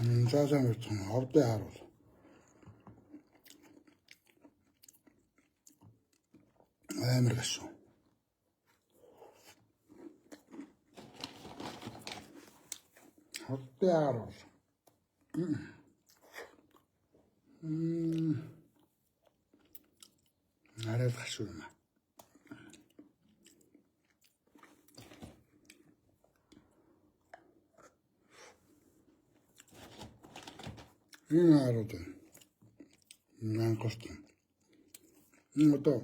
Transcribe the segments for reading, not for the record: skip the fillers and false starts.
За сайн байцгаана. Ховдын харуул. Амар гашуу. Ховдын харуул. Арай л гашуу юм аа. Энэ харуул Манкурт. Энэ одоо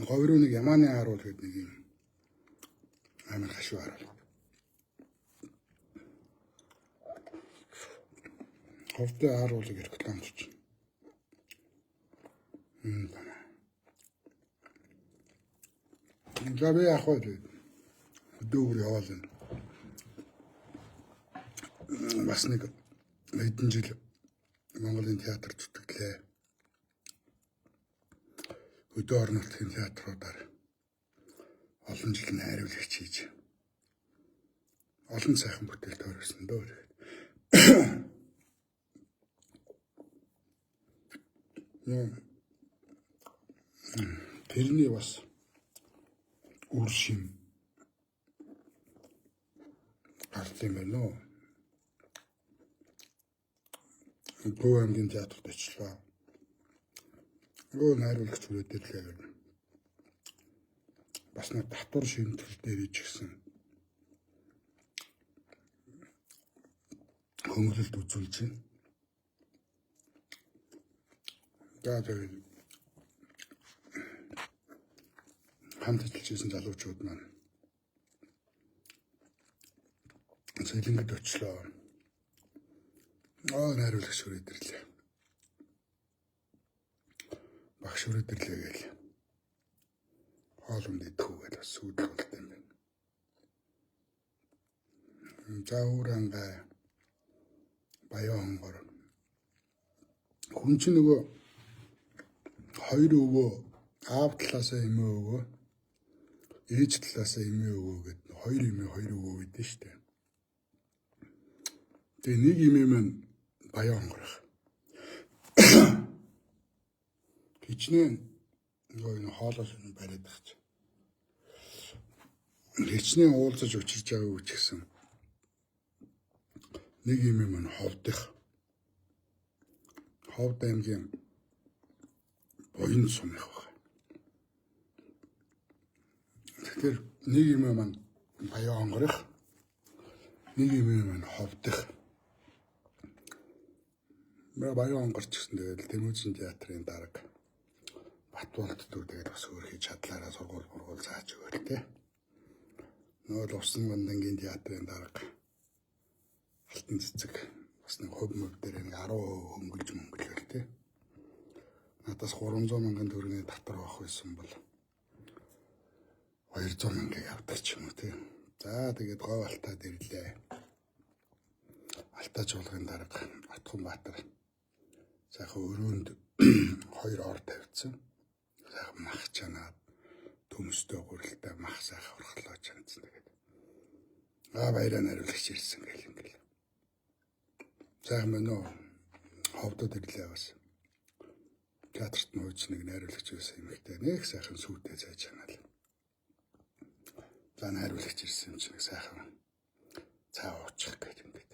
говь руу нэг Яманы харуул гэдэг нэг юм амар гашуу харуул. Ховдын харуулыг рекламч. За би яах вэ? Дүүгэр яваал энэ. Бас нэг хэдэн жил Монголын театр зүтгэлээ. Хөдөө орон нутгийн театруудаар олон жил найруулагч хийж олон сайхан бүтээл тойрсон дөө. Тэрний бас үр шим гарсан юм байна уу? Төв аймгийн театрт очлоо. Найруулагч хүрээд ирлээ гэнэ. Бас нэг татвар шимтгэл дээр ич гисэн хөнгөлөлт үзүүлж байна. За тэгээд хамт ажиллаж байсан залуучууд маань Сэлэнгэд очлоо. Найруулагч хүрээд ирлээ. Багш хүрээд ирлээ гээл. Хоол унд идэх үү гэж бас сүйдэл болт юм байна. За өөр ангай баян хонгор. Хүн чинь нөгөө хоёр өвөө аав талаасаа эмээ өвөө, ээж талаасаа эмээ өвөө гэдэг хоёр эмээ хоёр өвөө гэдэг шүү дээ. Тэгээ нэг эмээ маань баян хонгорох. Хичнээн нөгөө энэ хоолоос бариад байх чи. Хичнээн уулзаж учирч байгаа үг ч гэсэн нэг эмээ маань ховдох. Ховд аймгийн буян сум их байна. Тэгэхээр нэг эмээ маань баян хонгорох, нэг эмээ маань ховдох. Баян хонгорч гэсэн тэгэл Тэмүүжин театрын дарга Батболддог тэгэл бас өөр хийж чадлаараа сургууль мургуул зааж өгөөл тэ. Нөгөө л Усан Бандангийн театрын дарга Алтан цэцэг бас нэг хөв мөв дээр нэг 10% хөнгөлж мөнгөлөөл тэ. Надаас 300 мянган төгрөгийн татвар авах байсан бол 200 мянгаыг авдаг ч юм уу тэ. За тэгээд говь алтаад ирлээ. Алтаа чуулгын дарга Отгонбаатар сайхан өрөөнд хоёр ор тавьсан. Сайхан мах чанаад төмөстэй гурилтай мах сайхан урхлоо чанцсан тэгээд. Баяраа найруулагч ирсэн гэл ингээл. Сайхан байна уу? Ховдод ирлээ бас. Театрт нууц нэг найруулагч байсан эмэгтэй нэг сайхан сүйтэй цай чанаал. За найруулагч ирсэн юм чинь сайхан цай уучих гэж ингээд.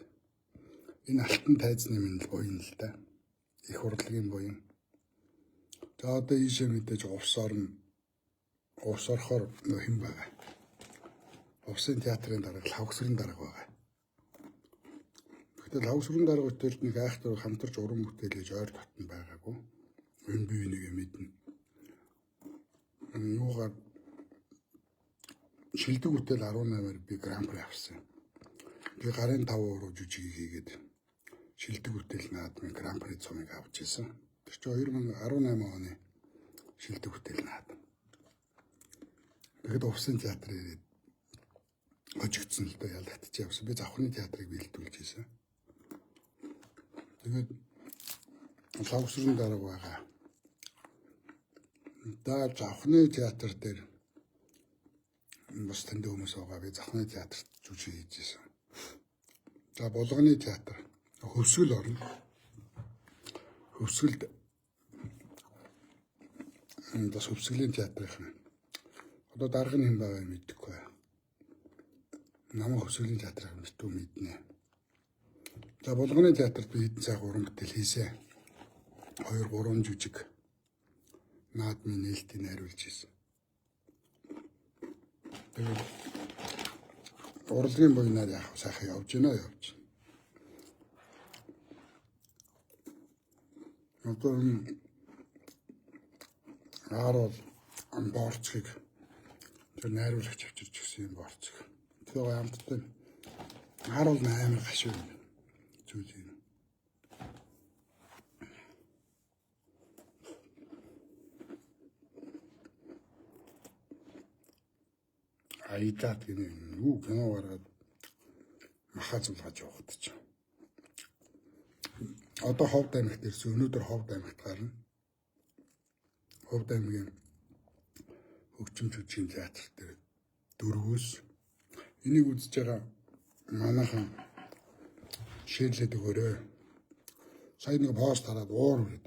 Энэ алтан тайзны минь л буян л да. Их урлагийн буян. За одоо ийшээ мэдээж увс орно. Увс орохоор хэн байгаа? Увсын театрын дарга Лавгсрын дарга байгаа. Гэхдээ Лавгсрын дарга бүтээлд нэг айхтар хамтарч уран бүтээл гэж ойр дотн байгаагүй. Энэ би нэг мэднэ. Юугаар шилдэг бүтээл 18-аар би гран-при авсан. Би гарын 5 уруу жижиг хийгээд шилдэг бүтээл наадмын гран-при цомыг авч ирсэн. Тэр чинь 2018 оны шилдэг бүтээл наадам. Тэгэхэд Увсын театр ирээд хожигдсон л да ялагдчих явсан. Би Завхны театрыг бэлтүүлж ирсэн. Тэгээд Лавгсрын дарга байгаа. Да Завхны театр дээр бас тэнд хүмүүс байгаа. Би Завхны театрт жүжиг хийж ирсэн. За, Булганы театр. Хөвсгөл орно. Хөвсгөлд бас Хөвсгөлийн театрын. Одоо дарга нь хэн байгааг мэдэхгүй. Намайг Хөвсгөлийн театрыг мэдүү мэднэ. За, Булганы театрт би хэдэн цаг уран бүтээл хийсэн. 2 3 жүжиг наадмын нээлтийг найруулж ирсэн. Тэгээд урлагийн буйнаар яах сайхан явж гинэ явж. Одоо аар бол борцгийг тэр найруулагч авчирч гисэн юм борцог. Тэр гоё амттай. Аар бол амар гашуу зүйл юм. Аидат гэнэ юу кино гаргаад маха зулгаж явахд ч. Одоо Ховд аймагт ирсэн. Өнөөдөр Ховд аймагт гарна. Ховд аймгийн хөгжим жүжигийн театр дээр 4-өөс энийг үзэж байгаа манайхан шеэрлээд өгөөрэй. Сая нэг пост хараад уур үрээд.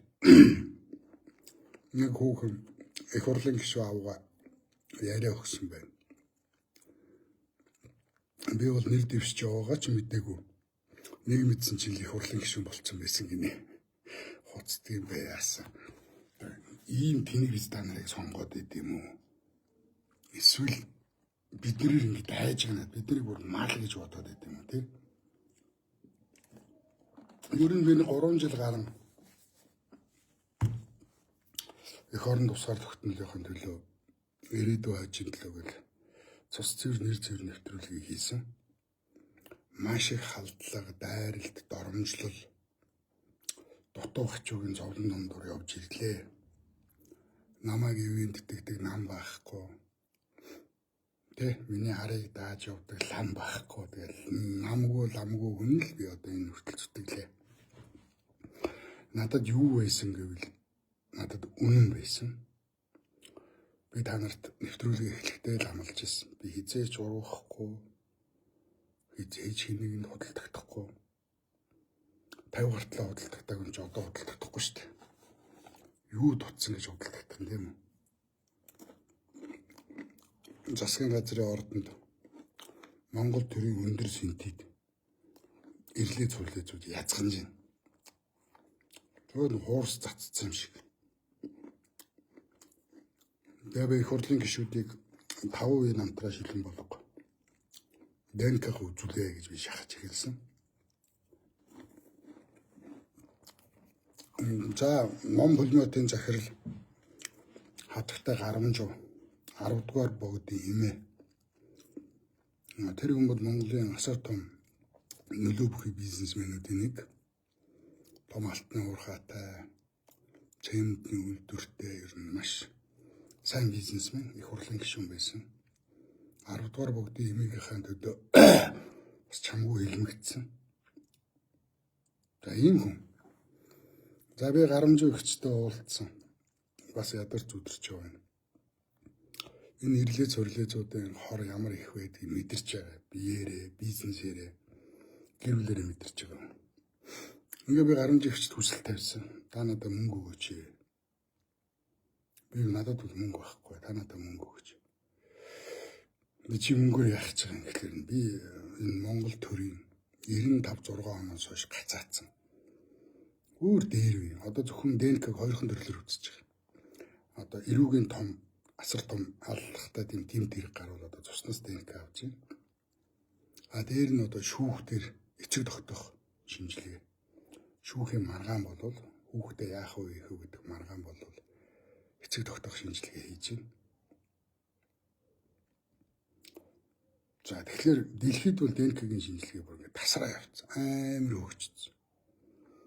Нэг хүүхэн их хурлын гишүүн авгаа яриа өгсөн байна. Би бол нэр дэвшиж яваагаа ч мдээгүй. Нэг мэдсэн чинь их хурлын гишүүн болцсон байсан гинэ. Хуцдаг юм бэ яасан. Ийм тэнэг биз та нарыг сонгоод идэм юм уу? Эсвэл биднэр ингэж айж гэнэ биднийг бүр мал гэж бодоод идэм юм уу тий? Ер нь би 3 жил гарan эх орон тусгаар тогтнолынхон төлөө ирээдүйн хожийн төлөө гэл цус цэвэр нэр цэвэр нэвтрүүлгийг хийсэн. Маш их халдлага, дайралт, доромжлол, дутуу хачуугийн зовлон дундуур явж ирлээ. Намайг ивэн тэтгэдэг нам байхгүй. Тэ миний харыг дааж явдаг лам байхгүй. Тэгэл намгүй ламгүй хүн л би одоо энэ хүртэл зүтгэлээ. Надад юу байсан гэвэл надад үнэн байсан. Би та нарт нэвтрүүлэг эхлэхдээ л амлаж ирсэн. Би хизээч урвахгүй, хизээч хэнийг худалдагдахгүй. 50 гартлаа худалдагдаг юм чи одоо худалдагдахгүй шүү дээ. Юу дутсан гэж худалдагдах юм тийм үү? Засгийн газрын ордонд Монгол төрийн өндөр сэнтид ирлээ цурлээ зүуд язганж байна. Тэгэхээр хуурс цацсан юм шиг. Тэгээ би их хурлын гишүүдийг 5% намтраа шилэн болго. ДНК-г үзүүлээ гэж би шахаж эхэлсэн. За, ном пулеметын захирал хатагтай Гарамжуу 10 дугаар богдын эмээ. Тэр хүн бол Монголын асар том нөлөө бүхий бизнесмэнүүдийн нэг. Том алтны уурхаатай, цементний үйлдвэртэй ер нь маш сайн бизнесмен, их хурлын гишүүн байсан. 10 дугаар богдын эмээгийнхээ төдөө бас чамгүй хилмигдсэн. За, ийм хүн. За, би Гарамжуу эгчтэй уулзсан. Бас ядарч үдэрч байна. Энэ ирлээ цорлээзүүдийн хор ямар их байдгийг мэдэрч байгаа. Биеэрээ, бизнесээрээ, гэр бүлээрээ мэдэрч байгаа. Ингээ би Гарамжуу эгчд хүсэл тавьсан. Та надад мөнгө өгөөч. Би надад бол мөнгө байхгүй. Та надад мөнгө өгөөч. Би чи мөнгөөр яах гэж байгаа юм гэхлээр би энэ Монгол төрийн 95 6 оноос хойш гацаацсан. Өөр дээр үе. Одоо зөвхөн ДНК-г хоёрхан төрлөөр үзэж байгаа. Одоо эрүүгийн том асар том аллахтай тийм тэмт хэрэг гарвал одоо цуснаас ДНК авч байна. А дээр нь одоо шүүхтэр эцэг тогтоох шинжилгээ. Шүүхийн маргаан болвол хүүхдээ яах вэ их гэдэг маргаан болвол эцэг тогтоох шинжилгээ хийж байна. За, тэгэхээр дэлхийд бол ДНК-гийн шинжилгээ бүр ингээд тасраа явцсан. Амар хөгжсөн.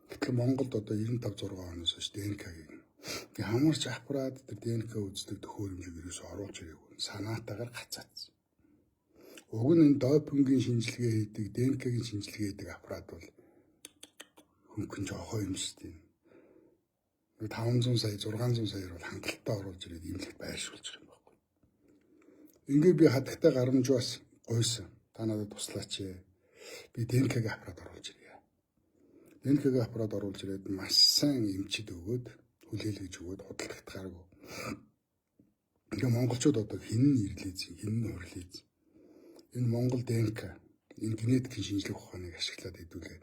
Гэтэл Монголд одоо 95 6 оноос хойш ДНК-гийн ямар ч аппарат тэр ДНК үздэг төхөөрөмжийг ерөөсөө оруулж ирээгүй. Санаатаагаар гацаацсан. Уг нь энэ допингийн шинжилгээ хийдэг, ДНК-гийн шинжилгээ хийдэг аппарат бол хөнгөн жоохоо юм шүү дээ. 500 сая, 600 саяар бол хангалттай оруулж ирээд имлэгт байршуулж байгаа юм байхгүй. Ингээ би хатагтай Гарамжуус гуйсан. Та надад туслаач. Би ДНК-г аппарат оруулж ирье. ДНК-г аппарат оруулж ирээд маш сайн эмчид өгөөд хүлээлгэж өгөөд худалдагдахааргүй. Тэгээ монголчууд одоо хэн нь ирлээ зин, хэн нь хурлээ зин. Энэ Монгол ДНК, энэ генетикийн шинжлэх ухааныг ашиглаад хэдүүлээ.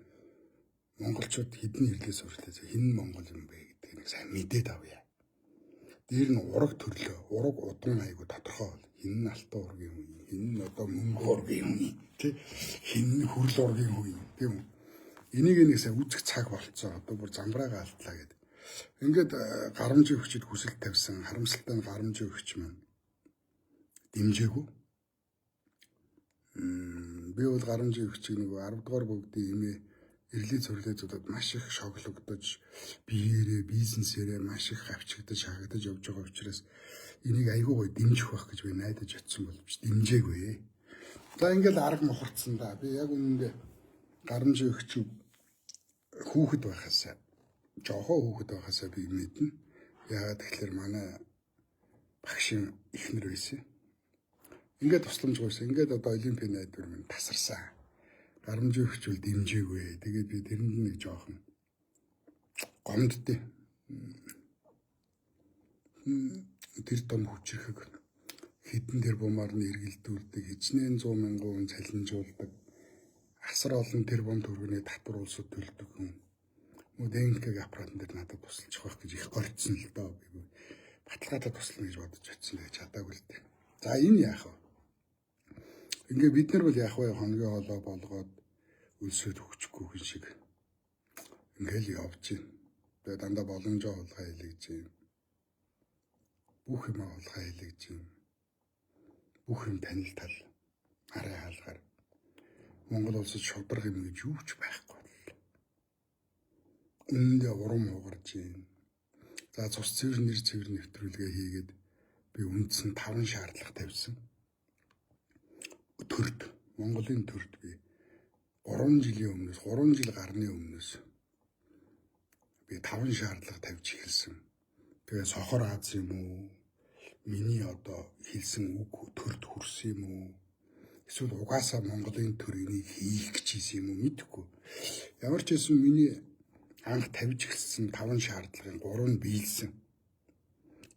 Монголчууд хэдэн ирлээ сурлээ зин, хэн нь монгол юм бэ гэдгийг нэг сайн мэдээд авъя. Дээр нь ураг төрлөө, ураг удам айгу тодорхой бол. Хэн нь алтан ургийн хүн, хэн нь одоо мөнгө ургийн хүн, тий? Хэн нь хүрл ургийн хүн, тийм үү? Энийг нэг сайн үзэх цаг болцоо. Одоо бүр замбраагаа алдлаа гэдэг. Ингээд гарамжийн хүчид хүсэл тавьсан, харамсалтай нь гарамжийн хүч маань дэмжээгүй. Би бол гарамжийн хүчийг нэг 10 дугаар бүгдийн эмээ эрлийн цэвэрлээ зүүдад маш их шоглогдож, биеэрээ, бизнесээрээ маш их авчигдаж, хагагдаж явж байгаа учраас энийг айгүй гоё дэмжих байх гэж би найдаж очисон боловч дэмжээгүй. За ингээл арга мухарцсан да. Би яг үнэндээ гарамжийн хүчийг хүүхэд байхасаа, жоохон хүүхэд байхасаа би мэднэ. Яагаад тэгэхээр манай багшийн эхнэр байсан. Ингээд тусламж гуйсан. Ингээд одоо олимпийн найдвар минь тасарсан. Гарамжийн хүчвэл дэмжээгүй. Тэгээд би тэрэнд нэг жоохон гомддээ. Тэр том хүчирхэг хэдэн тэрбумаар нь эргэлдүүлдэг, хичнээн 100 мянган хүн цалинжуулдаг, асар олон тэрбум төгрөгийн татвар улсад төлдөг хүн. ДНК-г аппаратан дээр надад тусалчих байх гэж их горьдсон л доо. Би баталгаатай туслана гэж бодож очсон, байж чадаагүй л дээ. За энэ яах вэ? Ингээ бид нар бол яах вэ? Хоногийн хоолой болгоод өлсөд өгчихгүй хүн шиг ингээл явж байна. Тэгээ дандаа боломжоо хулгай хийлгэж байна. Бүх юм хулгай хийлгэж байна. Бүх юм танил тал арай хаалгаар. Монгол улсад шударга юм гэж юу ч байхгүй бол. Үүндээ урам хугарч байна. За цус цэвэр нэр цэвэр нэвтрүүлгээ хийгээд би үндсэн 5 шаардлага тавьсан. Төрд, Монголын төрд би 3 жилийн өмнөөс, 3 жил гарны өмнөөс би 5 шаардлага тавьж эхэлсэн. Тэгээ сохор Аз юм уу? Миний одоо хэлсэн үг төрд хүрсэн юм уу? Эсвэл угаасаа Монголын төр энийг хийх гэж хийсэн юм уу мэдэхгүй. Ямар ч байсан миний анх тавьж эхэлсэн 5 шаардлагын 3 нь биелсэн.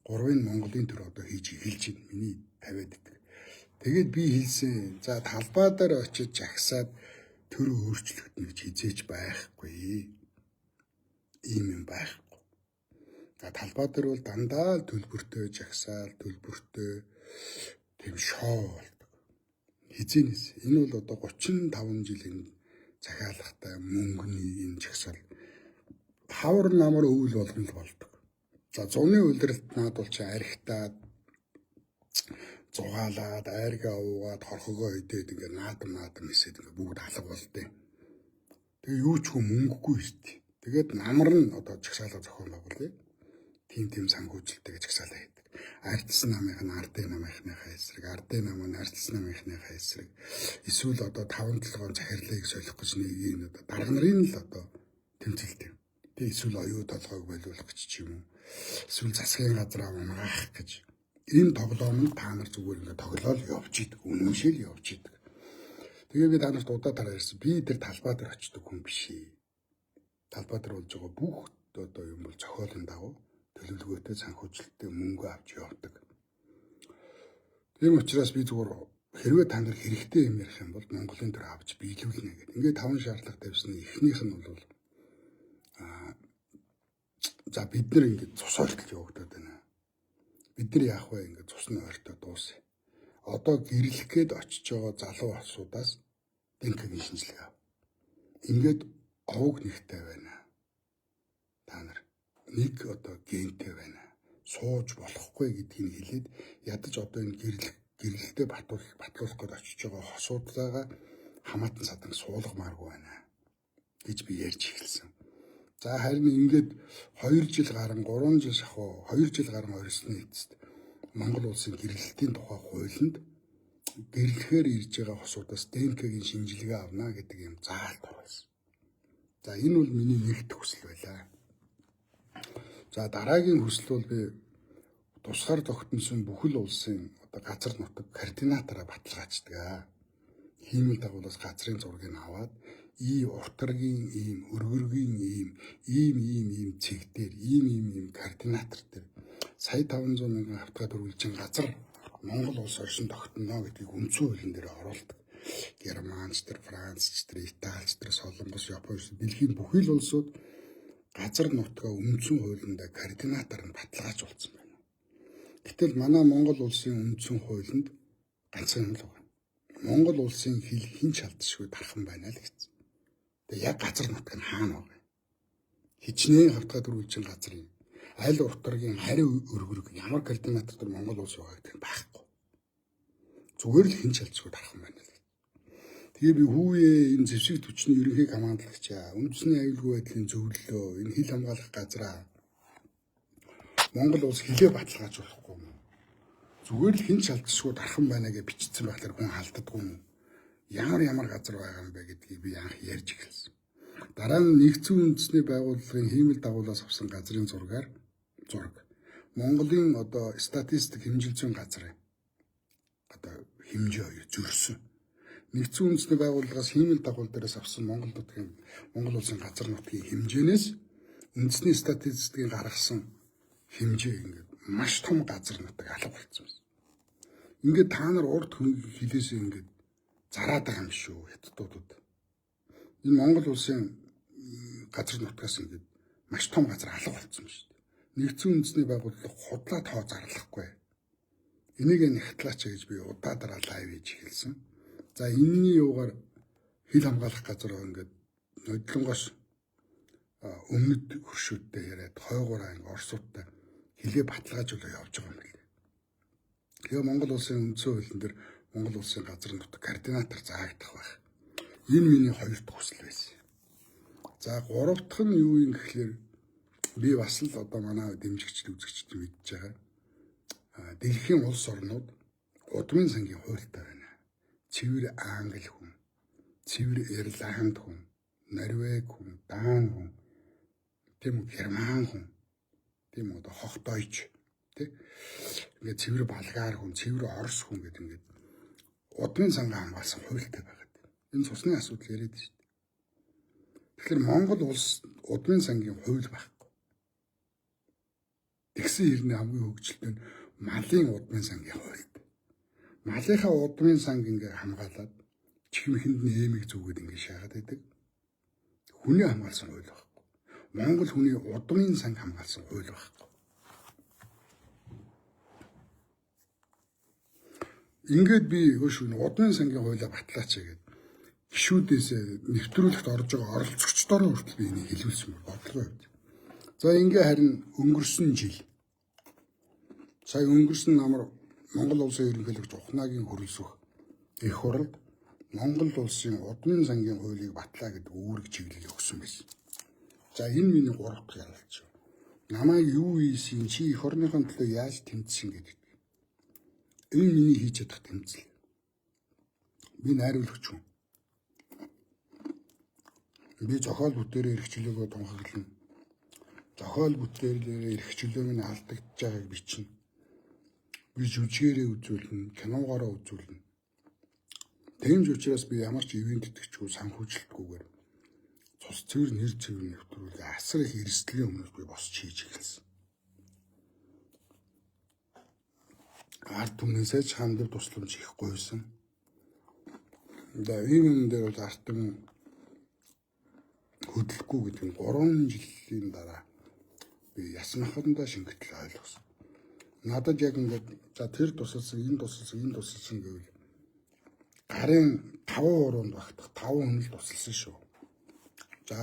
3-ыг Монголын төр одоо хийж эхэлж байна. Миний тавиад идэг. Тэгээд би хэлсэн. За талбай дээр очиж жагсаад төр өөрчлөгдөнө гэж хизээч байхгүй. Ийм юм байхгүй. За талбай дээр бол дандаа л төлбөртэй жагсаал, төлбөртэй тийм шоу болдог. Хизээнээс энэ бол одоо 35 жил энэ захиалгатай мөнгөний энэ жагсаал хавар намар өвөл болгон л болдог. За зуны улиралд наад бол чи архитаад зугаалаад айргаа уугаад хорхогоо идээд ингээ наадам наадам хэсээд ингээ бүгд алга болдیں۔ Тэгээ юу ч хүн мөнгөгүй ирд. Тэгээд намар нь одоо жагсаалаа зохион байгуулъя. Тийм тийм санхүүжилттэй жагсаалаа хийдэг. Ардс намынх нь ардын намынхныхаа эсрэг, ардын нам нь ардс намынхныхаа эсрэг. Эсвэл одоо 5 толгойн захирлыг солих гэж нэг юм одоо дарга нарын л одоо тэмцэлтэй. Тэг эсвэл оюу толгойг болиулах гэж ч юм уу. Эсвэл засгийн газраа унгаах гэж. Энэ тоглоом нь та нар зүгээр ингээ тоглоол явж идэг. Үнэмшил явж идэг. Тэгээ би та нарт удаа дараа ярьсан. Би тэр талбай дээр очдог хүн биш ээ. Талбай дээр болж байгаа бүх одоо юм бол зохиолын дагуу төлөвлөгөөтэй санхүүжилттэй мөнгө авч явдаг. Тийм учраас би зүгээр хэрвээ та нар хэрэгтэй юм ярих юм бол Монголын төр авч биелүүлнэ гэдэг. Ингээд 5 шаардлага тавьсны эхнийх нь бол за бид нар ингээд цус ойртол явагдаад байна. Бид нар яах вэ? Ингээд цус нь ойртоо дуусна. Одоо гэрлэх гээд очиж байгаа залуу улсуудаас ДНК-гийн шинжилгээ ав. Ингээд овг нэгтэй байна. Та нар нэг одоо гентэй байна. Сууж болохгүй гэдгийг хэлээд ядаж одоо энэ гэрлэлтэд батлуулах гээд очиж байгаа хосуудлаагаа хамаатан садан суулгамааргүй байна гэж би ярьж эхэлсэн. За харин ингээд 2 жил гарan 3 жил шахуу 2 жил гарan орсны эцэст Монгол улсын гэрлэлтийн тухай хуулинд гэрлэхээр ирж байгаа хосуудаас ДНК-гийн шинжилгээ авна гэдэг юм заалт оруулсан. За энэ бол миний нэгт хүсэл байлаа. За дараагийн хүсэл бол би тусгаар тогтносон бүхэл улсын одоо газар нутаг координатораа баталгааждаг. Хиймэл дагуулаас газрын зургийг аваад ийм уртаргийн ийм өргөргийн ийм ийм ийм ийм цэг дээр ийм ийм ийм координатор дээр сая 500 мянган хавтгай дөрвөлжин газар Монгол улс оршин тогтно гэдгийг үндсэн хуулийн дээр оруулдаг. Германч тэр, Францч тэр, Италич тэр, Солонгос, Япон дэлхийн бүхий л улсууд газар нутгаа үндсэн хуулиндаа координатор нь баталгаажуулсан байна. Гэтэл манай Монгол улсын үндсэн хуулинд ганцхан юм л байна. Монгол улсын хил хэн ч алдшгүй дархан байна л гэсэн. Тэгээ яг газар нутг нь хаана байгаа юм? Хичнээн хавтгай дөрвөлжин газар юм. Аль уртаргийн хари өргөрөг ямар координатор дээр Монгол улс байгаа гэдэг нь байхгүй. Зүгээр л хэн ч алдшгүй дархан байна л. Тэгээ би хүүе энэ зэвсэг түвшний ерөнхий командлагчаа үндэсний аюулгүй байдлын зөвлөлөө энэ хил хамгаалах газраа Монгол улс хилээ баталгаажуулахгүй юм. Зүгээр л хэн ч алдшгүй дархан байна гэж бичсэн байхлаар хүн алддаггүй юм. Ямар ямар газар байгаа юм бэ гэдгийг би анх ярьж эхэлсэн. Дараа нь нэгдсэн үндэсний байгууллагын хиймэл дагуулаас авсан газрын зургаар зураг. Монголын одоо статистик хэмжилзүүн газар одоо хэмжээ зөрсөн. Нэгдсэн үндэсний байгууллагаас хиймэл дагуул дээрээс авсан Монгол нутгийн Монгол улсын газар нутгийн хэмжээнээс үндэсний статистикийн гаргасан хэмжээ ингээд маш том газар нутаг алга болцсон байсан. Ингээд та нар урд хилээсээ ингээд зараад байгаа юм шүү хятадуудад. Энэ Монгол улсын газар нутгаас ингээд маш том газар алга болцсон шүү дээ. Нэгдсэн үндэсний байгууллага худлаа тоо зарлахгүй. Энийг нягтлаач гэж би удаадараа live хийж эхэлсэн. За энэний юугаар хил хамгаалах газар ингээд нодлонгоос өмнөд хөршүүдтэй яриад хойгоороо ингээд орсуудтай хилээ баталгаажуулаа явж байгаа юм байна. Тэгээ Монгол улсын үндсэн хуулийн дээр Монгол улсын газар нутаг координатор заагдах байх. Энэ миний хоёр дахь хүсэл байсан. За гурав дахь нь юу юм гэхлээр би бас л одоо манай дэмжигчд үзэгчд мэдж байгаа. Дэлхийн улс орнууд удмын сангийн хуультай байна. Цэвэр англи хүн, цэвэр ирланд хүн, норвег хүн, дан хүн, тийм үү, герман хүн, тийм үү, одоо хохтойч тий. Ингээд цэвэр болгар хүн, цэвэр орос хүн гэдэг ингээд удмын сангаа хамгаалсан хуультай байгаад. Энэ цусны асуудал яриад шүү дээ. Тэгэхээр Монгол улс удмын сангийн хууль байхгүй. Тэгсэн хэрнээ хамгийн хөгжилтэй нь малын удмын сангийн хуульд. Малынхаа удмын санг ингээ хамгаалаад чихмэхэнд нь эмийг зүгээд ингээ шаагаад байдаг. Хүний хамгаалсан хууль байхгүй. Монгол хүний удмын санг хамгаалсан хууль байхгүй. Ингээд би хөөш удмын сангийн хуулиа батлаач гэдэг гишүүдээс нэвтрүүлэгт орж байгаа оролцогчдороо хүртэл би энийг хэлүүлсэн бол бодлогын хувьд. За ингээ харин өнгөрсөн жил сая өнгөрсөн намар Монгол улсын ерөнхийлөгч Ухнаагийн хөрөлсөх их хурлд Монгол улсын удмын сангийн хуулийг батлаа гэдэг үүрэг чиглэл өгсөн байсан. За энэ миний гурав дахь ялалт шүү. Намайг юу хийсэн чи эх орныхон төлөө яаж тэмцсэн гэдэг. Энэ миний хийж чадах тэмцэл. Би найруулагч хүн. Би зохиол бүтээрээ эрх чөлөөгөө тунхаглана. Зохиол бүтээлээрээ эрх чөлөөг нь алдагдж байгааг бичнэ. Би жүжигээрээ үзүүлнэ, киногоороо үзүүлнэ. Тийм ч учраас би ямар ч ивент итгэжгүй санхүүжилтгүйгээр цус цэвэр нэр цэвэр нэвтрүүлгээ асар их эрсдлийн өмнөөс би босч хийж эхэлсэн. Ард түмнээсээ ч хандив тусламж их гуйсан. За ийм юм дээр бол ард түмэн хөдлөхгүй гэдэг нь 3 жилийн дараа би ясмахандаа шингэтэл ойлгосон. Надад яг ингээд за тэр тусалсан, энэ тусалсан, энэ тусалсан гэвэл гарын 5 уруунд багтах 5 хүн л тусалсан шүү. За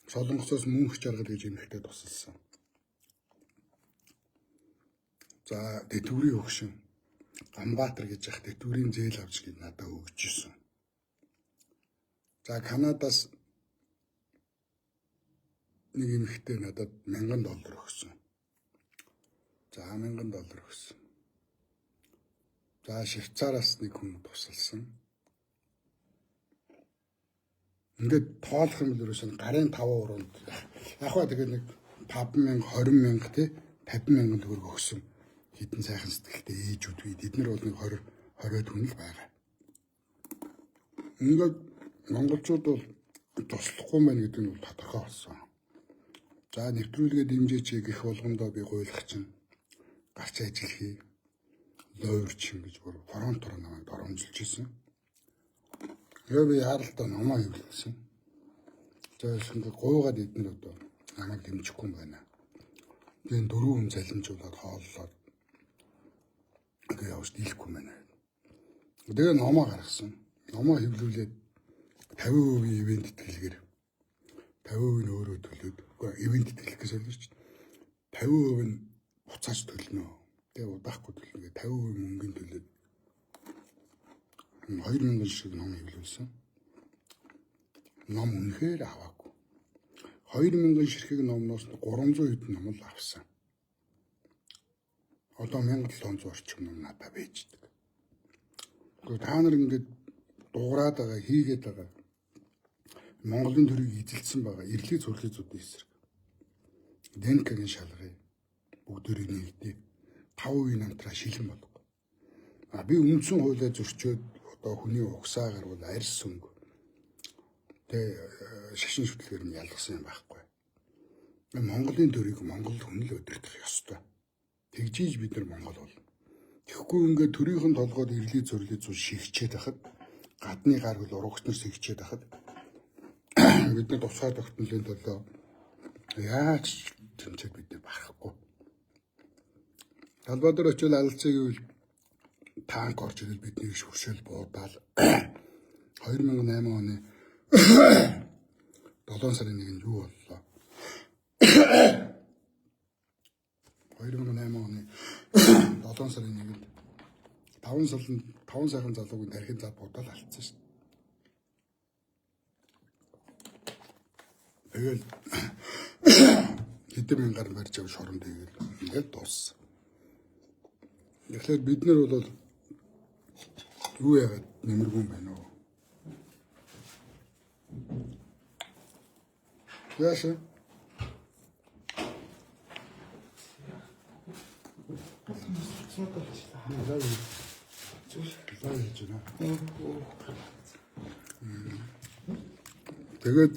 Солонгосоос мөнх жаргал гэж эмэгтэй тусалсан. За тэтгэврийн хөгшин Ганбаатар гэж яах тэтгэврийн зээл авч гээд надад өгч ирсэн. За Канадаас нэг эмэгтэй надад $1000 өгсөн. За $1000 өгсөн. За Швейцараас нэг хүн тусалсан. Ингээд тоолох юм бол ерөөсөө гарын 5 уруунд яг ба тэгээд нэг 5,000, 20,000 тий 50,000 төгрөг өгсөн. Хитэн сайхан сэтгэлтэй ээжүүд бий. Тэд нар бол нэг 20 20 хүн л байгаа. Ингээд монголчууд бол туслахгүй байна гэдэг нь бол тодорхой болсон. За нэвтрүүлгээ дэмжээч гэх болгондоо би гуйлах чинь гарч ажил хий. Лойр чинь гэж бүр фронтор намайг доромжилж исэн. Тэгээ би яаралтай номоо хэвлүүлсэн. За ингээд гуйгаад эднэр одоо намайг дэмжихгүй юм байна. Би энэ дөрвөн хүн залимжуулаад хооллоод ингээ явж дийлэхгүй юм байна. Тэгээ номоо гаргасан. Номоо хэвлүүлээд 50% ивент тэтгэлгээр 50% нь өөрөө төлөөд, үгүй ивент тэтгэлэх гэж солиоч 50% нь буцааж төлнө. Тэгээ удаахгүй төлнө гэ 50% мөнгөний төлөөд 2000 шиг ном хэвлүүлсэн. Ном үнэхээр аваагүй. 2000 ширхэг номноос 300 хэдэн ном л авсан. Одоо 1700 орчим ном надад байждаг. Гэхдээ та нар ингээд дуурайд байгаа, хийгээд байгаа. Монголын төрийг эзэлсэн байгаа. Ирлээ цөрлөө зүдийн эсрэг. ДНК-гийн шалгая. Бүгдээрийг нэгдээ. 5% намтраа шилэн болго. А би үндсэн хуулиа зөрчөөд одоо хүний угсаа гарвал арьс өнгө. Тэ шашин шүтлгээр нь ялгсан юм байхгүй. Монголын төрийг Монгол хүн л удирдах ёстой. Тэгжиж бид нар Монгол болно. Тэгэхгүй ингээд төрийнхэн толгойд ирлээ цөрлөө зүү шигчээд байхад гадны гар хөл урагч нар сэгчээд байхад бид нар тусгай тогтнолын төлөө яаж тэмцээд бид нар барахгүй. Талбай дээр очивол алцыг гэвэл танк орж ирэл биднийг шүршэл буудаал 2008 оны 7 сарын 1-нд юу боллоо? 2008 оны 7 сарын 1-нд 5 салан 5 сайхан залуугийн тархин зав будаал алдсан шүү дээ. Тэгэл хэдэн мянгаар барьж ав шоронд хийгээл ингээд дууссан. Тэгэхээр бид нар бол юу яагаад нэмэргүй юм байна уу? Яасан? Тэгээд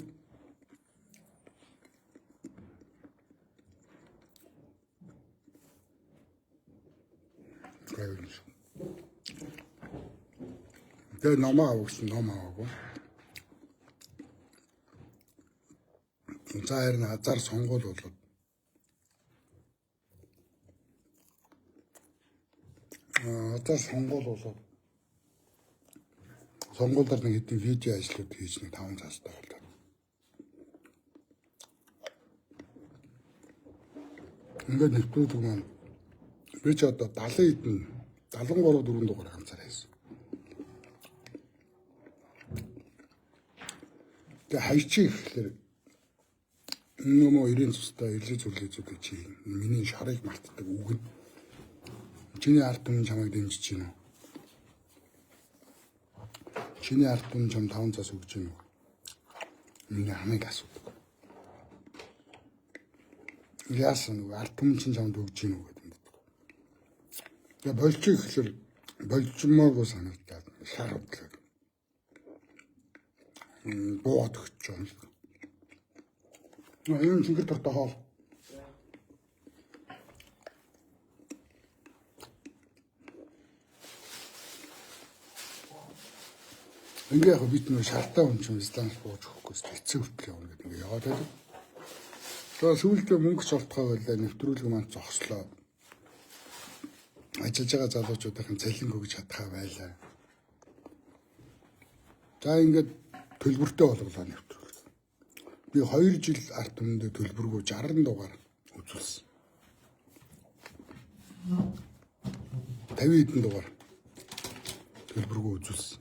тэгээ номоо авах гэсэн ном аваагүй. За харин азар сонгуул болоод азар сонгуул болоод сонгуулиар нэг хэдэн видео ажлууд хийж нэг 5 цаастай болоод. Ингээд нэвтрүүлэг маань би ч одоо 70 хэдэн 73 4 дугаар ганцаар хийсэн. Тэгээ хайчи гэхлээр нөмө 90 цустай ирлээ зүрлээ зүг чи миний шарыг мартдаг үг нь. Чиний ард түмэн чамайг дэмжиж гин үү? Чиний ард түмэн чам 5 цаас өгч гин үү? Миний амыг асуудаг. Яасан нүг ард түмэн чинь чамд өгч гин үү гэдэг мэддэг. Тэгээ болчих гэхлээр болчмооргүй санагдаад шар удлаа. Буугаад өгч юм. Энэ цэнгэр тортой хоол. Ингээ яг бид нөө шартаа хүн чинь ислам бууж өгөхгүй эцэг хүртэл явна гэдэг ингээ яваад байдаг. Тэгээ сүүлдээ мөнгө цолтгой байлаа нэвтрүүлэг маань зогслоо. Ажиллаж байгаа залуучуудын цалин өгч чадхаа байлаа. За ингээд төлбөртэй болголоо нэвтрүүлэг. Би 2 жил ард түмэндээ төлбөргүй 60 дугаар үзүүлсэн. 50 хэдэн дугаар төлбөргүй үзүүлсэн.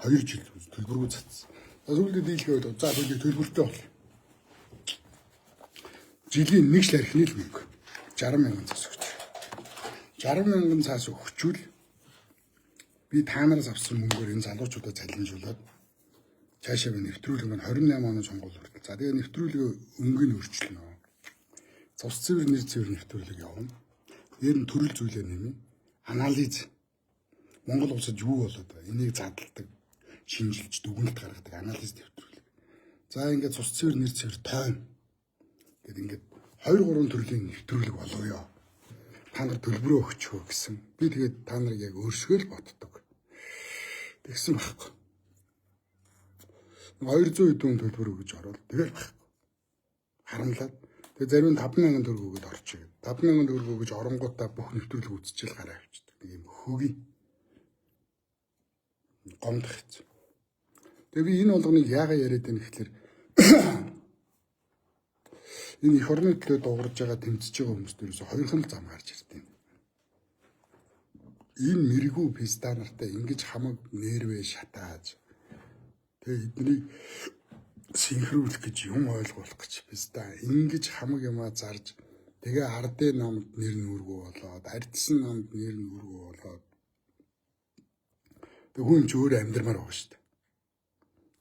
2 жил төлбөргүй цацсан. За сүүлдээ дийлхээ байл. За сүүлдээ төлбөртэй бол. Жилийн нэг шил архины л мөнгө. 60 мянган цаас өгч. 60 мянган цаас өгчүүл би та нараас авсан мөнгөөр энэ залуучуудаа цалинжуулаад цаашаа би нэвтрүүлэг маань 28 оны сонгуул хүртэл. За тэгээ нэвтрүүлгээ өнгө нь өөрчилнө. Цус цэвэр нэр цэвэр нэвтрүүлэг явна. Дээр нь төрөл зүйлээ нэмнэ. Анализ. Монгол улсад юу болоод байгаа? Энийг задалдаг. шинжилж дүгнэлт гаргадаг анализ нэвтрүүлэг. За ингээд цус цэвэр нэр цэвэр тойм гэд ингээд 2 3 төрлийн нэвтрүүлэг болгоё. Та нар төлбөрөө өгчихөө гэсэн. Би тэгээд та нарыг яг өөрсгөө л боддог. Тэгсэн байхгүй. 200 хэдэн төлбөр өгөж орвол тэгэл байхгүй. Харамлаад тэгээ зарим нь 5000 төгрөг өгөөд орчих. 5000 төгрөг өгөж оронгуудаа бүх нэвтрүүлэг үзчихэл гараа авчдаг. Нэг юм хөгийн гомдох хэцүү. Тэгээ би энэ болгоныг яагаад яриад байна гэхэлэр энэ эх орны төлөө дуурж байгаа тэмцэж байгаа хүмүүст ерөөсө хоёрхан л зам гарч ирд юм. Энэ мэрэгүү писта нартай ингэж хамаг нервээ шатааж тэгээ эднийг синхруулах гэж юм ойлгуулах гэж писта ингэж хамаг юмаа зарж тэгээ ардын намд нэр нүргүү болоод ардсан намд нэр нүргүү болоод тэг хүн ч өөр амьдрмаар байгаа шүү дээ.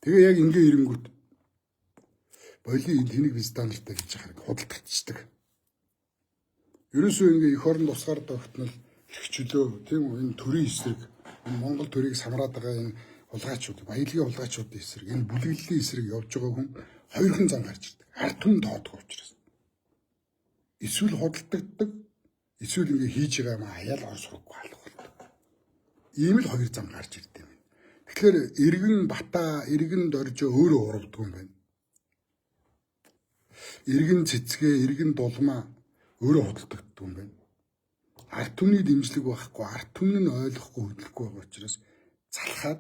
Тэгээ яг ингээ ирэнгүүт боли энэ тэнэг писта нартай гэж хараг худалдагдчихдаг. Ерөөсөө ингээ эх орон тусгаар тогтнол эрхчлөө тийм үү, энэ төрийн эсрэг, энэ Монгол төрийг самраад байгаа энэ хулгайчууд, баялагын хулгайчуудын эсрэг, энэ бүлэглэлийн эсрэг явж байгаа хүн хоёрхан зам гарч ирдэг. Ард түмэн тоодох учраас. Эсвэл худалдагддаг, эсвэл ингээ хийж байгаа юм хаяал ор сургахгүй алга болдог. Ийм л хоёр зам гарч ирдэг юм. Тэгэхээр иргэн бата, иргэн доржоо өөрөө урвдаг юм байна. Иргэн цэцгээ, иргэн дулмаа өөрөө худалдагддаг юм байна. Ард түмний дэмжлэг байхгүй, ард түмэн нь ойлгохгүй хөдлөхгүй байгаа учраас залхаад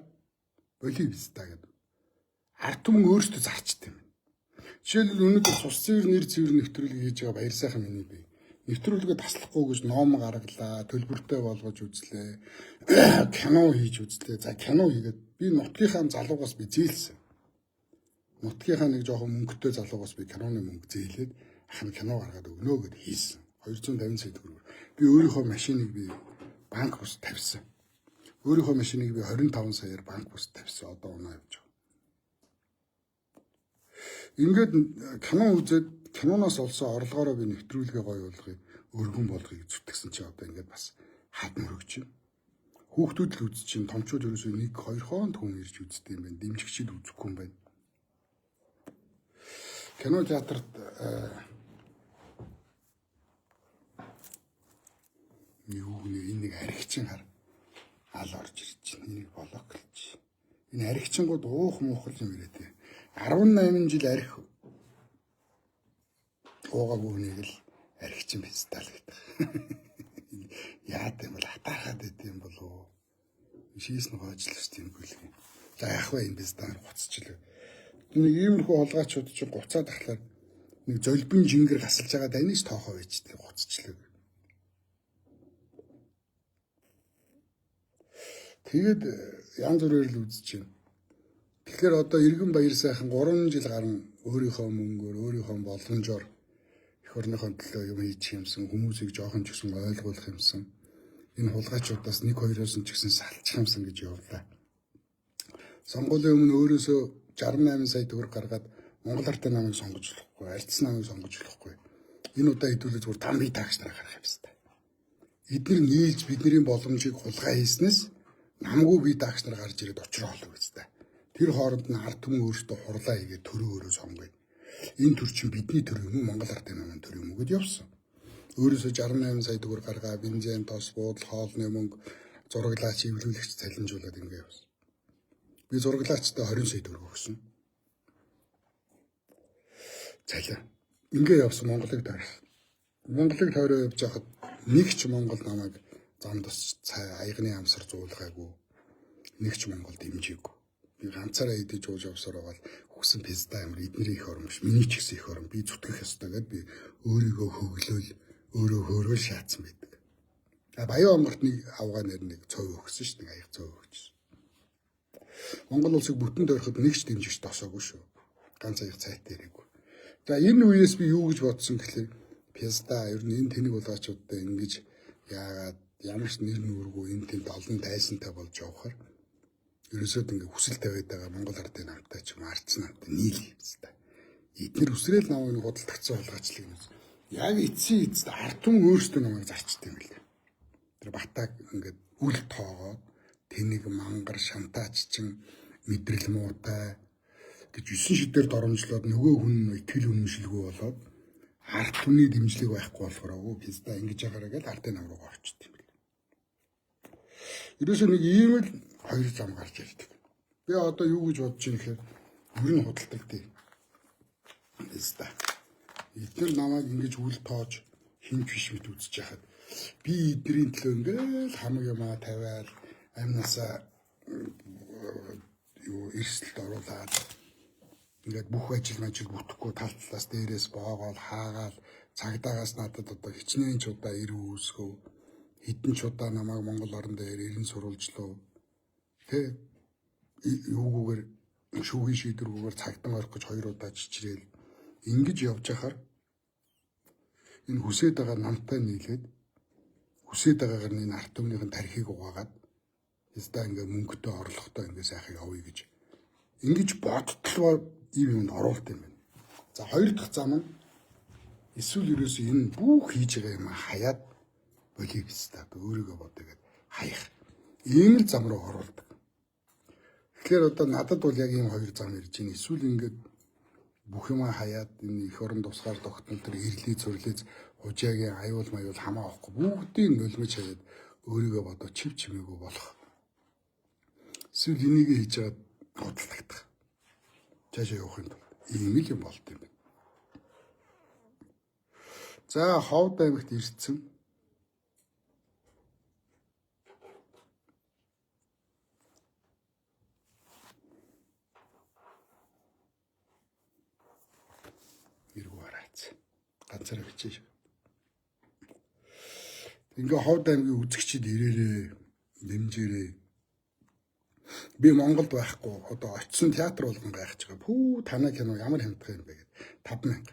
боли биста гэдэг. Ард түмэн өөрсдөө зарчт юм. Жишээлбэл өнөөдөр цус цэвэр нэр цэвэр нэвтрүүлэг хийж байгаа баяр сайхан миний бие. Нэвтрүүлгээ таслахгүй гэж ном гаргалаа, төлбөртэй болгож үзлээ. Кино хийж үзлээ. За кино хийгээд би нутгийнхаа залуугаас би зээлсэн. Нутгийнхаа нэг жоохон мөнгөтэй залуугаас би киноны мөнгө зээлээд ах нь кино гаргаад өгнө гэд хийсэн. 250 сая төгрөгөөр. Би өөрийнхөө машиныг би банк бус тавьсан. Өөрийнхөө машиныг би 25 саяар банк бус тавьсан. Одоо унаа явж байгаа. Ингээд кино үзээд киноноос олсон орлогоороо би нэвтрүүлгээ гоё болгоё, өргөн болгоё гэж зүтгэсэн чи одоо ингээд бас хад мөрөгч юм. Хүүхдүүд л үзэж чинь томчууд ерөөсөө 1 2 хоонт хүн ирж үздэг юм байна. Дэмжигчид үзэхгүй юм байна. Кино театрт юу гэнэ энэ нэг архичин хар ал орж ирж байна. Энийг блоклж. Энэ архичингууд уух муухал юм яриа тий. 18 жил архи уугаагүй хүнийг л архичин фестивал гэдэг. Яад юм бол хатаархаад байд юм болов уу? Шийс нь гоожлоо шүү дээ юм гүйлэг. За яах вэ энэ фестивал гоцчихлоо. Нэг иймэрхүү хулгайчууд чинь гуцаад ахлаар нэг золбин жингэр гасалж байгаа дайныг тоохоо байж тээ гоцчихлоо. Тэгээд янз бүрээр л үзэж байна. Тэгэхээр одоо иргэн баяр сайхан 3 жил гарan өөрийнхөө мөнгөөр, өөрийнхөө боломжоор эх орныхоо төлөө юм хийж юмсан, хүмүүсийг жоохон ч гэсэн ойлгуулах юмсан. Энэ хулгайчуудаас нэг хоёроос нь ч гэсэн салчих юмсан гэж явлаа. Сонгуулийн өмнө өөрөөсөө 68 сая төгрөг гаргаад Монгол Ардын намыг сонгож болохгүй, Альцсан намыг сонгож болохгүй. Энэ удаа хэдүүлээ зүгээр там бие таагч нараа гарах юм байна. Эдгээр нийлж бидний боломжийг хулгай хийснээс намгүй бие таагч нар гарч ирээд учраа олов гэж та. Тэр хооронд нь ард түмэн өөрсдөө хурлаа хийгээд төрөө өөрөө сонгоё. Энэ төр чинь бидний төр юм уу, Монгол Ардын намын төр юм уу гэд явсан. Өөрөөсөө 68 сая төгрөг гаргаа бензин, тос, буудал, хоолны мөнгө, зураглаач, эвлүүлэгч цалинжуулаад ингэ явсан. Би зураглаачтай 20 сая төгрөг өгсөн. Цалин. Ингээ явсан Монголыг тойрсон. Монголыг тойроо явж байхад нэг ч Монгол намайг зам тус цай аягны амсар зуулгаагүй. Нэг ч Монгол дэмжээгүй. Би ганцаараа идэж ууж явсаар байгаа л хүсэн пизда амар эднэрийн их орон биш. Миний ч гэсэн их орон. Би зүтгэх ёстой гэд би өөрийгөө хөглөөл, өөрөө хөөрөөл шаацсан байдаг. А Баян онгорт нэг авгаа нэр нэг цов өгсөн шүү дээ. Аяг цов өгсөн. Монгол улсыг бүтэн дойроход нэг ч дэмжигч тосоогүй шүү. Ганц аяг цайтай ирээгүй. За энэ үеэс би юу гэж бодсон гэхлээр пизда ер нь энэ тэнэг улаачуудтай ингэж яагаад ямар ч нэр нүргүй энэ тэнд олон тайсантай болж явахаар ерөөсөө ингээ хүсэл тавиад байгаа Монгол Ардын намтай ч юм ардсан намтай нийл юм та. Эднэр үсрээл намайг нэг худалдагцсан хулгайчлаг юм. Яг эцсийн эцэст ард түмэн өөрсдөө намайг зарчт юм билээ. Тэр батаг ингээд үл тоогоод тэнэг мангар шантаач чин мэдрэл муутай гэж 9 шидээр доромжлоод нөгөө хүн итгэл үнэмшилгүй болоод ард түмний дэмжлэг байхгүй болохоор өө пизда ингэж байгаараа гэж ардын нам руу орчт юм бэл. Ерөөсөө нэг ийм л хоёр зам гарч ирдэг. Би одоо юу гэж бодож ийм гэхээр ер нь худалдаг тий. Пизда. Эдгээр намайг ингэж үл тоож хинч биш мэт үзэж яхад би эднэрийн төлөө ингээл хамаг юмаа тавиал амнасаа юу эрсдэлд оруулаад ингээд бүх ажил мажил бүтэхгүй тал талаас дээрээс боогоол хаагаал цагдаагаас надад одоо хичнээн ч удаа ирүү үүсгэв, хэдэн ч удаа намайг Монгол орон дээр ирэн сурвалжлав тэ юугүйгээр шүүхийн шийдвэргүйгээр цагтан орох гэж хоёр удаа чичрээл ингэж явж байхаар энэ хүсээд байгаа намтай нийлээд хүсээд байгаагаар энэ ард түмнийхэн тархийг угаагаад яста ингээ мөнгөтэй орлоготой ингээ сайхан явъя гэж ингэж бодтлоо ийм юмд оруулт юм байна. За хоёр дахь зам нь эсвэл ерөөсөө энэ бүх хийж байгаа юм хаяад болиг өста өөрийгөө бодё гэд хаях. Ийм л зам руу оруулдаг. Тэгэхээр одоо надад бол яг ийм хоёр зам ирж байна. Эсвэл ингээд бүх юмаа хаяад энэ эх орон тусгаар тогтнол төр ирлээ цөрлөөц хужаагийн аюул маюул хамаа авахгүй бүгдийг нулимж хаяад өөрийгөө бодоо чив чимээгүй болох. Эсвэл энийг хийж байгаад худалдагдах. Цаашаа явахын тулд ийм л юм болд юм байна. За Ховд аймагт ирсэн. Эргүү хараац. Ганцаараа бичээ. Ингээ Ховд аймгийн үзэгчид ирээрээ, дэмжээрээ. Би Монголд байхгүй одоо очисон театр болгон гайхаж байгаа. Пүү танай кино ямар хямдхан юм бэ гэд 5000.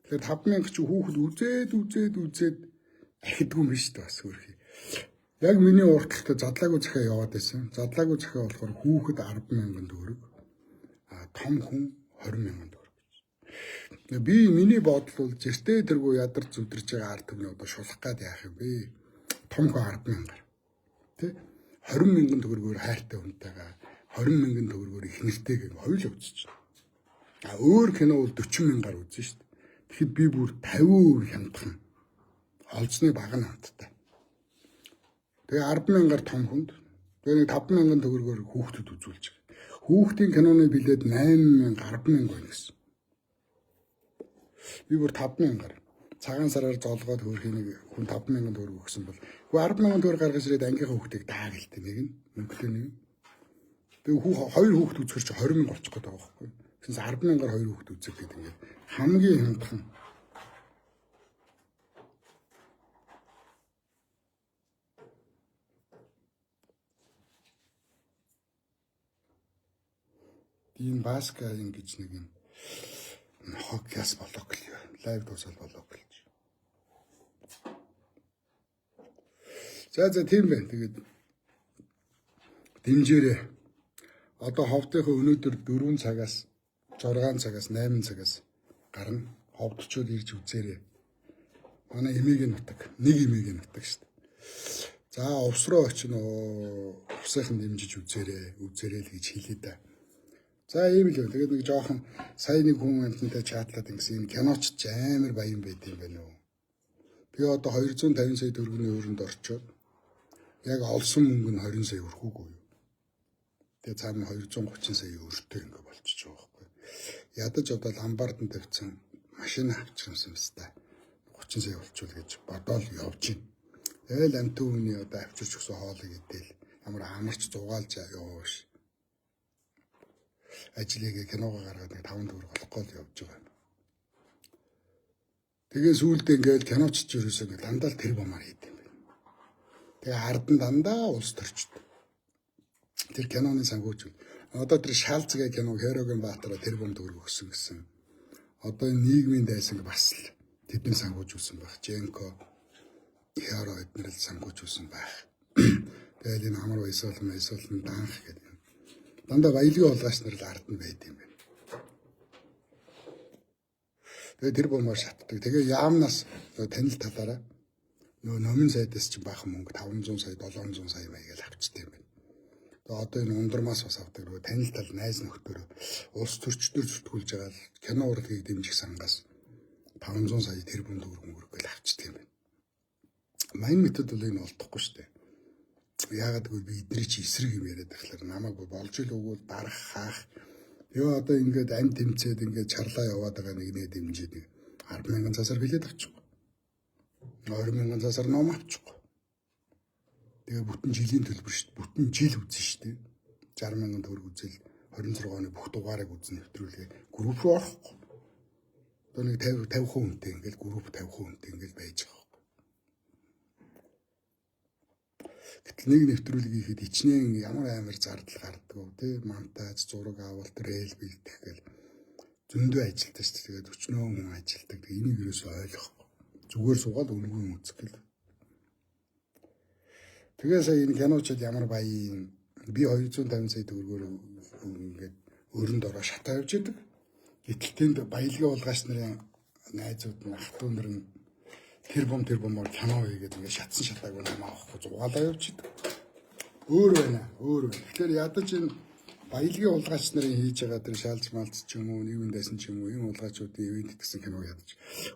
Тэгэхээр 5000 чи хүүхэд үзээд үзээд үзээд ахидгүй юм биш үү бас хөөрхий. Яг миний урталтай задлаагүй захиа яваад байсан. Задлаагүй захиа болохоор хүүхэд 100000 төгрөг, а том хүн 20000 төгрөг гэж. Би миний бодол бол зэртэй тэргүй ядарч зүдэрч байгаа ард түмний одоо шулах гад яах юм бэ? Том хүн 100000-аар. Тэ? 20000 төгрөгөөр хайртай хүнтэйгээ 20000 төгрөгөөр их нэртэйгээ хоёул үзэж байна. А өөр кино бол 40000-аар үзэн шүү дээ. Тэгэхэд би бүр 50% хямдхан. Олзны баг нь хамттай. Тэгээ 100000-аар том хүнд тэгээ нэг 5000 төгрөгөөр хүүхдэд үзүүлж байгаа. Хүүхдийн киноны билет 8000 10000 байна гэсэн. Би бүр 5000-аар цагаан сараар зоолгоод хөөрхий нэг хүн 5000 төгрөг өгсөн бол үгүй 10000 төгрөг гаргаж ирээд ангийнхаа хүүхдийг даагэлтэй нэг нь мөнгөтэй нэг нь. Тэгээ хүүх хоёр хүүхд үзэхэр чи 20000 болчих гээд байгаа байхгүй. Тэгсэн 10000-аар хоёр хүүхд үзэх гэдэг ингээд хамгийн хямдхан. Энэ Баска ингэж нэг юм нохог яс болоо гэлээ. Лайв дуусал болоо гэлж. За за тийм байна. Тэгээд дэмжээрэй. Одоо ховдынхоо өнөөдөр 4 цагаас 6 цагаас 8 цагаас гарна. Ховдчууд ирж үзээрэй. Манай эмээгийн нутаг, нэг эмээгийн нутаг шүү дээ. За увс руу очино. Увсынхан дэмжиж үзээрэй. Үзээрэй л гэж хэлээ да. За ийм л байна. Тэгээд нэг жоохон сая нэг хүн амтантай чатлаад ингэсэн энэ киноч ч амар баян байд юм байна уу. Би одоо 250 сая төгрөгийн өрөнд орчоод яг олсон мөнгө нь 20 сая өрхүүгүй юу. Тэгээ цаана 230 сая өртөө ингээ болчихж байгаа байхгүй. Ядаж одоо ламбардан тавьсан машин авчирсан юм ста. 30 сая болчвол гэж бодоол явж байна. Тэгэл амтан хүний одоо авчирч өгсөн хоолыг идэл ямар амарч зугаалж яваа ш. Ажлыг киногоо гаргаад нэг 5 төгрөг олохгүй л явж байгаа юм. Тэгээ сүүлдээ ингээл киноч ч ерөөсөө ингээл дандаа л тэр бомаар хийд юм байна. Тэгээ ард нь дандаа улс төрчд. Тэр киноны санхүүжил. Одоо тэр шаалцгаа кино Херогийн Баатара тэр бом төгрөг өгсөн гэсэн. Одоо энэ нийгмийн дайсан бас л тэдний санхүүжүүлсэн байх. Женко, Херо эднэр л санхүүжүүлсэн байх. Тэгэл энэ амар баясгал майсгал данх гэдэг юм. Дандаа баялагын хулгайч нар л ард нь байд юм байна. Тэгээ тэр бомоор шатдаг. Тэгээ яамнаас танил талаараа нөгөө номын сайдаас чинь баахан мөнгө 500 сая 700 сая маягаал авчтай юм байна. Тэгээ одоо энэ ундрмаас бас авдаг нөгөө танил тал найз нөхдөр улс төрчдөр зүтгүүлж байгаа л кино урлагийг дэмжих сангаас 500 сая тэрбум төгрөг мөргөл авчдаг юм байна. Майн метод бол энэ олдохгүй шүү дээ. Яагаад гэвэл би эдний чи эсрэг юм яриад байхлаар намайг болж ил өгвөл дарах хаах. Йоо одоо ингээд амь тэмцээд ингээд чарлаа яваад байгаа нэгнээ дэмжиж нэг 10,000 цасаар билет авчихгүй. 20,000 цасаар ном авчихгүй. Тэгээ бүтэн жилийн төлбөр шүү дээ. Бүтэн жил үзэн шүү дээ. 60,000 төгрөг үзэл 26 оны бүх дугаарыг үзэн нэвтрүүлгээ групп руу орохгүй. Одоо нэг 50 50% хүнтэй ингээл групп 50% хүнтэй ингээл байж байгаа байхгүй. Гэтэл нэг нэвтрүүлэг хийхэд хичнээн ямар амар зардал гардаг вэ тий монтаж, зураг авалт, рэл бэлдэх гэл зөндөө ажилтаа шүү дээ. Тэгээд өчнөө хүн ажилтдаг. Тэгээ энийг юусоо ойлгохгүй. Зүгээр суугаад үнэгүй үзэх гэл. Тэгээ сая энэ киночод ямар баян би 250 сая төгрөгөөр ингээд өрөнд ороо шатаа явж идэг. Гэтэл тэнд баялагын улгаач нарын найзууд нь ах トゥ нар нь тэр бом тэр бомоор кино хийгээд ингээд шатсан шатаагүй нам авахгүй зугаалаа явж идэг. Өөр байна. Өөр байна. Тэгэхээр ядаж энэ баялагын улгаач нарын хийж байгаа тэр шаалж малц ч юм уу, нийгмийн дайсан ч юм уу, ийм улгаачуудын ивент гэсэн кино ядаж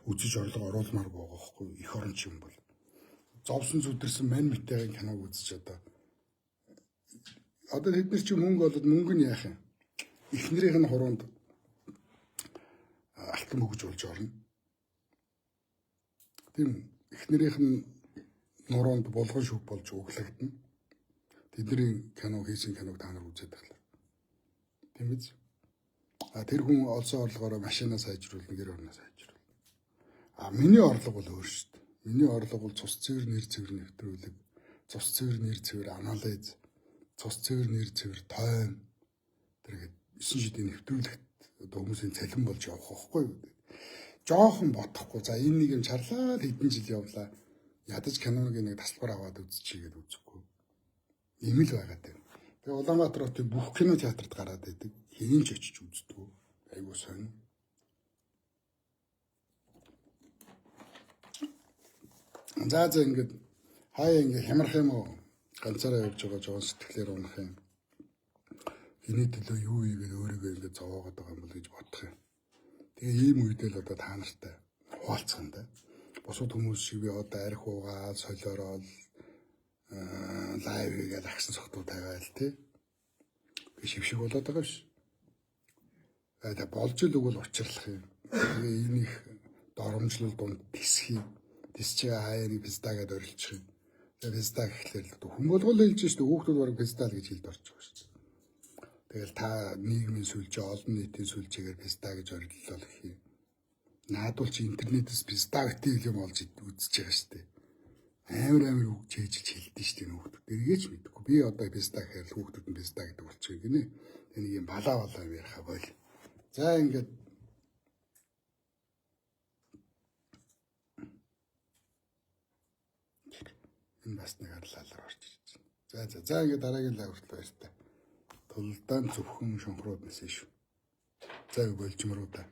үзэж орлого оруулмаар байгаа байхгүй их орон ч юм бол. Зовсон зүдэрсэн мань мэтэйгийн киног үзэж одоо тэд нар чи мөнгө олоод мөнгө нь яах юм? Эхнэрийнх нь хуруунд алтан бөгж болж орно. Тийм эхнэрийнх нь нуруунд булган шүг болж өглөгдөнө. Тэдний кино хийсэн киног та нар үзээд байхлаа. Тийм биз? А тэр хүн олсон орлогоороо машинаа сайжруулна, гэр орноо сайжруулна. А миний орлого бол өөр шүү дээ. Миний орлого бол цус цэвэр нэр цэвэр нэвтрүүлэг, цус цэвэр нэр цэвэр анализ, цус цэвэр нэр цэвэр тойм тэргээд 9 шидийн нэвтрүүлэгт одоо хүмүүсийн цалин болж явах байхгүй юу? Жохон бодохгүй. За энэ нэг юм чарлаа хэдэн жил явлаа. Ядаж киноныг нэг тасалбар аваад үзчихье гэдээ үзэхгүй. Ийм л байгаад байна. Тэгээ Улаанбаатар хотын бүх кино театрт гараад идэг. Хэний ч очиж үздэг. Айгуу сонь. За за ингээд хаяа ингээд хямрах юм уу? Ганцаараа явж байгаа жоон сэтгэлээр унах юм. Эний төлөө юу хийгээд өөрийгөө ингээд зовоогоод байгаа юм бол гэж бодох юм. Тэгээ ийм үедээ л одоо та нартай хуваалцах юм да. Бусад хүмүүс шиг би одоо арх уугаа, солиороод лайв хийгээл агсан согтуу тавиал тий. Би шившиг болоод байгаа ш. Тэгээ болж л өгвөл учирлах юм. Тэгээ энэ их доромжлол дунд тисхий. Тисч байгаа хаяаны пизда гэдээ орилчих юм. Тэгээ пизда гэхлээр л хүн болгол хэлж шүү дээ. Хүүхдүүд бараг пизда л гэж хэлд орчих шүү дээ. Тэгэл та нийгмийн сүлжээ, олон нийтийн сүлжээгээр пизда гэж ориллоо гэх юм. Наадвал чи интернетээс пизда гэдэг юм олж үзэж байгаа шүү дээ. Амар амар үг чэйжилж хэлдэж шүү дээ хүүхдүүд. Эргээч мэдэхгүй. Би одоо пизда гэхээр л хүүхдүүд нь пизда гэдэг болчих гинэ. Тэг нэг юм балаа балаа юм яриха бойл. За ингээд энэ бас нэг арлаалаар орж ирж байна. За за за ингээд дараагийн лайв хүртэл баяртай. Тулдаан зөвхөн шонхрууд нэсэн шүү. За болжмруу да.